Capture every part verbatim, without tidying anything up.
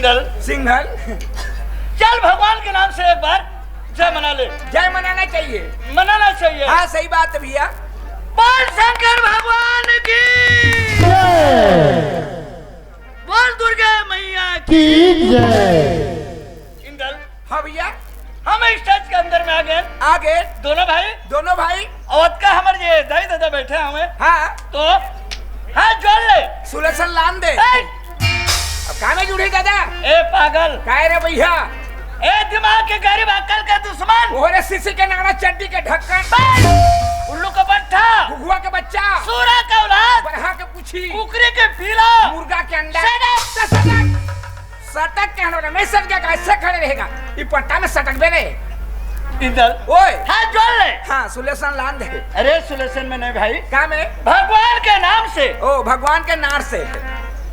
चल। सिंघल। चल, भगवान के नाम से एक बार जय मना ले। जय मनाना चाहिए। मनाना चाहिए। हाँ, सही बात है भैया। बोल शंकर भगवान की। बोल दुर्गा मैया की। की जय। इंदल। हाँ भैया। हम स्टेज के अंदर में आ गए। आ गए। दोनों भाई। दोनों भाई। अवध का हमर ये दाई दादा बैठे हवे। हाँ। तो हाथ जोड़ ले। सुलेसन लान दे। ए! अब कामे जुड़े दादा? ए पागल। काय रे भैया? ए दिमाग के गरीब, अकल के दुश्मन। ओहरे सीसी के नाड़ा, चड्डी के ढक्कन। बस! उल्लू का पट्ठा। घुघुआ के बच्चा। सूरा का औलाद। बरहा के पूछी। कुकरी के पीला। मुर्गा के अंडा। सटक। तो सटक। सटक के हटो ना, नहीं सटकेगा, ऐसे खड़े रहेगा। ये पट्टा में सटक बे रे। इंदल। ओए। हाथ जोड़ ले। हाँ, सुलेसन लान दे। अरे सुलेसन में नहीं भाई। का में? भगवान के नाम से। ओ, भगवान के नार से।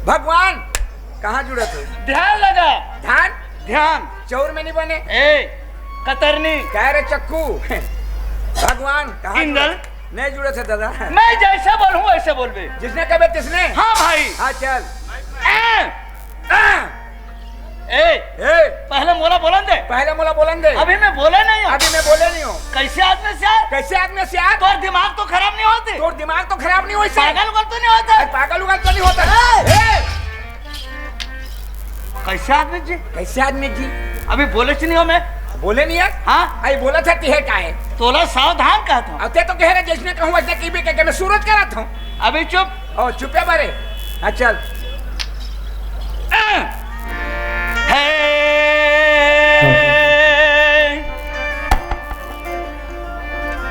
भगवान, कहाँ जुड़त है? ध्यान लगा। ध्यान? ध्यान। चौर में नहीं बने। ए, कतरनी। कह रहे चक्कू। भगवान, कहाँ इंदल। जुड़त? नहीं जुड़त है दादा। मैं जैसे बोलूँ वैसे बोलबे। जिसने कहे तिसने। हाँ भाई। हाँ, चल। ए, ए, ए, पहले मोला बोलन दे। पहले मोला बोलन दे। अभी मैं बोले नहीं हूँ। अभी मैं बोले नहीं हूँ। कैसे आदमी से यार? कैसे आदमी से यार? तोर दिमाग तो खराब नहीं होते? तोर दिमाग तो खराब नहीं होते? पागल उगल तो नहीं होता? अरे, पागल उगल तो नहीं होता? ए! ए! कैसे आदमी जी? कैसे आदमी जी? अभी बोले से नहीं हो मैं? बोले नहीं है? हाँ। अरे बोला था तिहे का है? तोला सावधान कहत हूँ। अब ते तो कह रहे जैसने कहूँ वैसने की भी कह के मैं सूरज करा था। अभी चुप। ओ, चुपे बारे। हाँ, चल। हे। ए,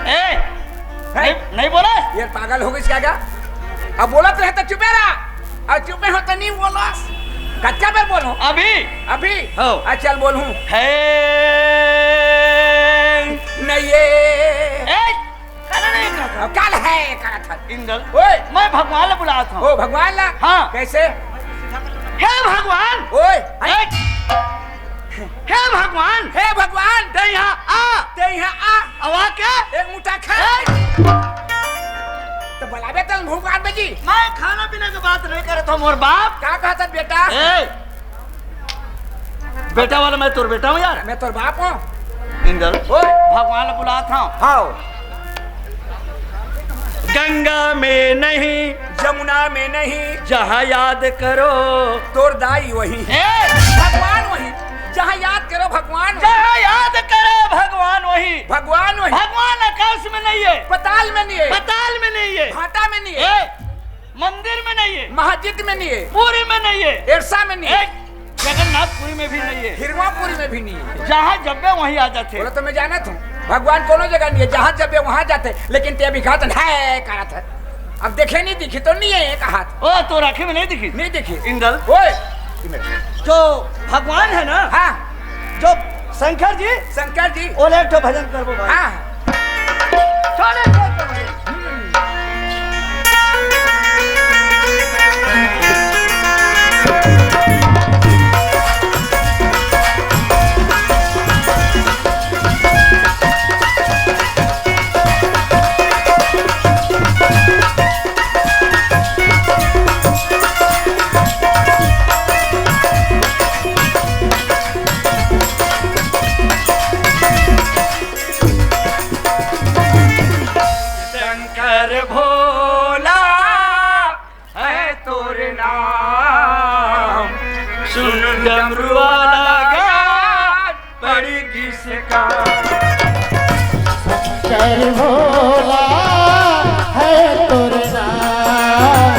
हे। नहीं, नहीं बोला? ये पागल हो गई क्या, क्या? अब बोलत रहे तो चुपे रहा। अब चुपे हो तो नहीं बोला। कच्चा बेर बोलो। अभी? अभी? हो। आ, चल बोलूं। हे। नहीं ये। ए, काला नहीं करत। अब काल है, करत है। इंदल, ओए। मैं भगवान ला बुलात हूँ। ओ, भगवान ला? हाँ। कैसे? हे भगवान। ओए। ए, हे भगवान। हे भगवान। ते यहाँ आ। ते यहाँ आ। अवा के? एक मुट्ठा खा। ए। तो बुलावे तो भगवान में जी। मैं खाना पीना के बात नहीं करत हूँ, मोर बाप। का कहत बेटा? ए। बेटा वाला मैं तोर बेटा हूँ यार। मैं तोर बाप हूँ। इंदल, ओए। भगवान ला बुलात हूँ। हाँ। गंगा में नहीं, जमुना में नहीं, जहाँ याद करो। तोर दाई वही। ए! भगवान वही। जहाँ याद करो भगवान वही। जहाँ याद करो भगवान वही। भगवान वही। भगवान आकाश में नहीं है। पताल में नहीं है। पताल में नहीं है। भाटा में नहीं है। ए! मंदिर में नहीं है। मस्जिद में नहीं है। पूरी में नहीं है। एरसा में नहीं है। ए, जगन्नाथपुरी में भी नहीं है। हिरवापुरी में भी नहीं है। जहाँ जब्बे वहीं आ जाते। बोला तो मैं जानत हूँ, भगवान कोनो जगह नहीं है, जहाँ जब्बे वहाँ जाते, लेकिन ते अभी कहा था, "है," करा था। अब देखे नहीं दिखी तो नहीं है, कहा था। ओ, तो राखी में नहीं दिखी? नहीं दिखी। इंदल। ओए। तो भगवान है ना? हाँ। जो शंकर जी, शंकर जी। ओले एक ठो भजन करबो भाई। हाँ। छोड़े, छोड़, छोड़। शंकर भोला है तोर नाम, सुन डमरू वाला गान पड़ गिस काम। शंकर भोला है तोर नाम,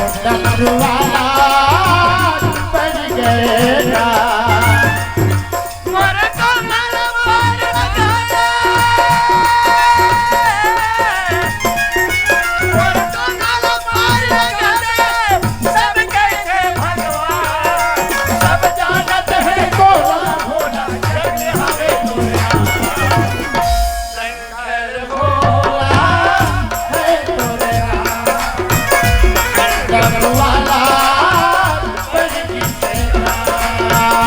सुन डमरू वाला पड़ गए राम।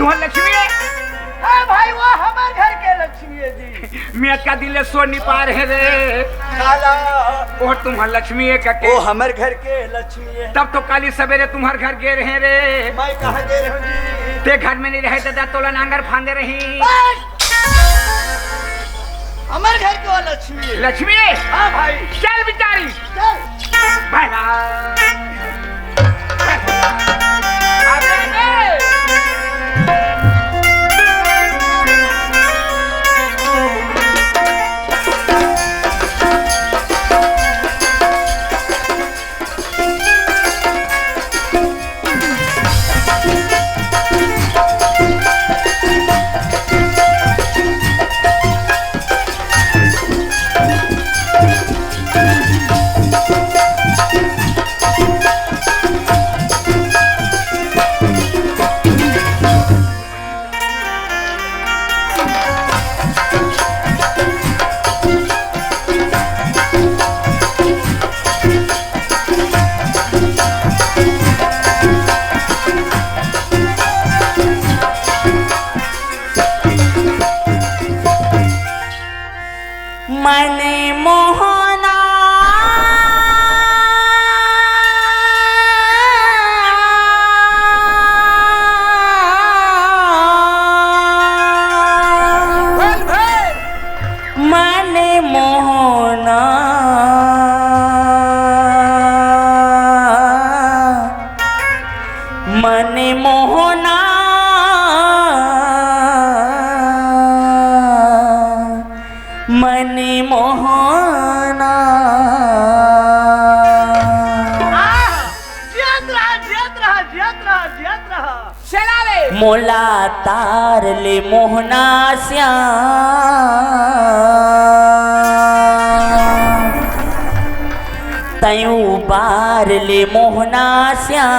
तुहर लक्ष्मी हे? हाँ भाई, वो हमर घर के लक्ष्मी हे जी। मैं का दिल ले सो नहीं पा रहे रे। काला। वो तुम्हर लक्ष्मी हे का के? वो हमर घर के लक्ष्मी हे। तब तो काली सवेरे तुम्हर घर गे रहे रे। मैं कहाँ गे रहे हूँ जी? ते घर में नहीं रहे दादा, तोला नांगर फांदे रही। बस! हमर घर के वो लक्ष्मी हे। लक्ष्मी हे? हाँ भाई। चल बिचारी। चल। बाय बाय। अरे रे। मन मोहना। मन मोहना। मन मोहना। मन मोहना। आह! जियत रहा, जियत रहा, जियत रहा, जियत रहा। चला ले। मोला तार ले मोहना श्याम, तैं उबार ले मोहना श्याम।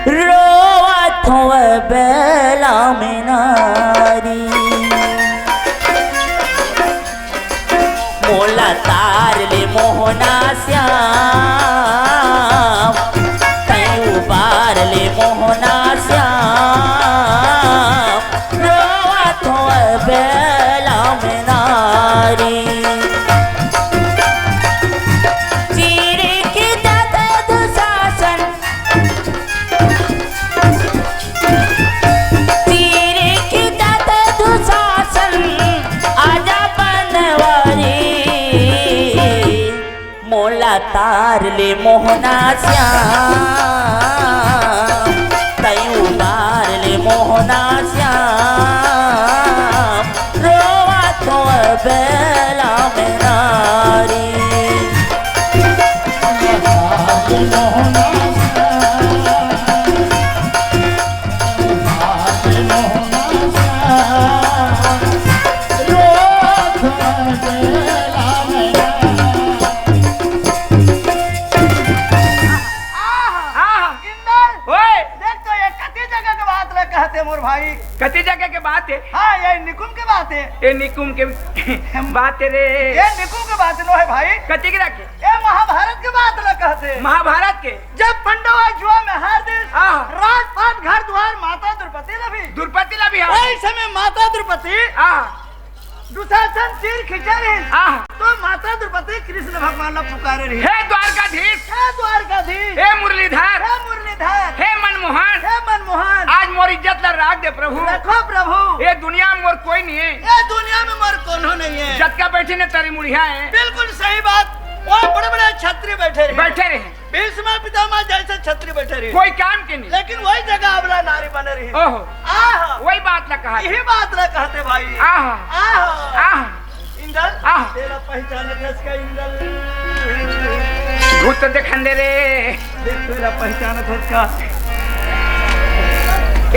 रोवत हों बेला में नारी। मोला तार ले मोहना श्याम, तैं उबार ले मोहना श्याम। रोवत हों बेला में नारी। चीर के जात दुशासन, चीर के जात दुशासन, आजा बनवारी। मोला तार ले मोहना श्याम, तैं उबार ले मोहना श्याम। रोवत हों बेला में नारी। आहा! आहा! इंदल! ओए! देख तो, ये कति जगह के बात ल कहत हे मोर भाई। कति जगह के बात हे? हाँ, ये निकुम के बात हे। ये निकुम के बात हे रे। ये निकुम के बात नोहे भाई। कति के रखे? ये महाभारत के बात ल कहत हे। महाभारत के? जब पंडव जुआ में हार दिस, आहा। राजपाट घर दुआर माता द्रौपदी ल भी। द्रौपदी ल भी हार। वही समय माता द्रौपदी, आहा। दुशासन तीर खींचे रहिस। आह। तो माता द्रौपदी कृष्ण भगवान ला पुकारे रहिस। हे द्वारकाधीश। हे द्वारकाधीश। हे मुरलीधर। हे मुरलीधर। हे मनमोहन। हे मनमोहन। आज मोर इज्जत ला राख दे प्रभु। रखो प्रभु। ये दुनिया में मोर कोई नहीं हे। ये दुनिया में मोर कोनो नहीं हे। जतका बैठे ने तरी मुड़िया हे। बिल्कुल सही बात। वो बड़े-बड़े छत्री बैठे रहे। बैठे रहे। भीष्म पितामह जैसे छत्री बैठे रहे। कोई काम के नहीं। लेकिन वही जगह अबला नारी बने रही। ओहो। आह। वही बात ला कहा। यही बात ला कहत हे भाई। आह। आह। आह। इंदल, आह। तेला पहचानत हस का इंदल? भूत देखन दे रे। देख, तेला पहचानत हस का?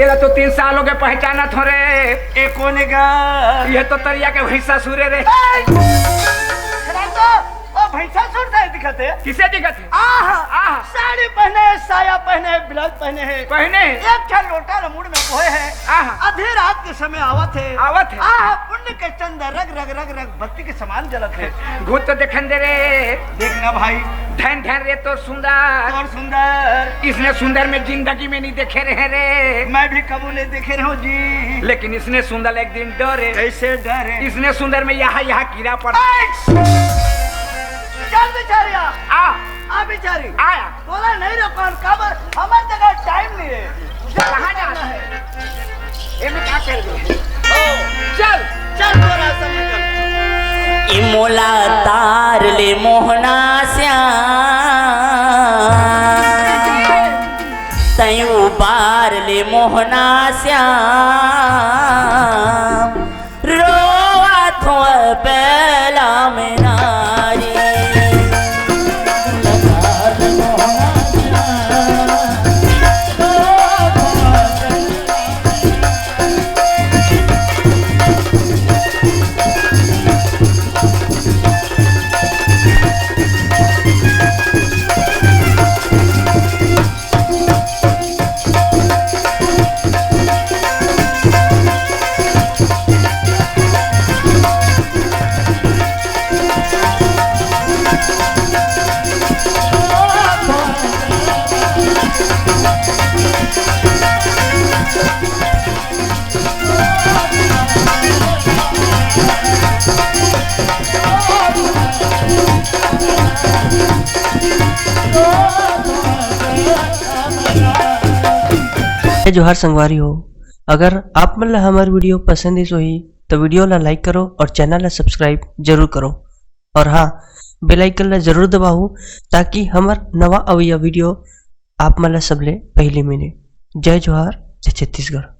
एला तो तीन साल होगे पहचानत हों रे। ए कोन हे गा? ये तो तरिया के भैंसासुर हे रे। ए! खड़ा तो, ओ भैंसासुर दिखत हे। किसे दिखत हे? आह! आह! साड़ी पहने साया पहने हे, ब्लाउज पहने हे, पहने हे। एक ठन लोटा ल मुड़ में बोहे हे। आहा। आधी रात के समय आवत हे। आवत हे। आहा, पुण्य के चंदा रग रग रग रग बत्ती के समान जलत हे। घूँच तो देखन दे रे। देखना भाई। धन धन रे तोर सुंदर। तोर सुंदर। इसने सुंदर मैं जिंदगी में नहीं देखे रहे रे। मैं भी कबो नहीं देखे रहे हूँ जी। लेकिन इसने सुंदर एक दिन डरे। कैसे डरे? इसने सुंदर में यहाँ यहाँ कीड़ा पड़। ऐश! चल बिचारिया। आ। आ बिचारी। आया। तोला नहीं रोकन, काबर हमर जगह टाइम नहीं हे। कहाँ जाना हे? एमे का कर दे? ओ, चल, चल तोरा संग निकल। ए मोला तार ले मोहना श्याम, तैं उबार ले मोहना श्याम। रोवत हों बेला में नारी। जय जोहार संगवारी हो, अगर आप मन ला हमर video पसंद आइस होही, तो video ला like करो और channel ला subscribe जरूर करो। और हाँ, bell icon ला जरूर दबाओ, ताकि हमर नवा अवइया video आप मन ला सबले पहली मिले। जय जोहार, जय छत्तीसगढ़।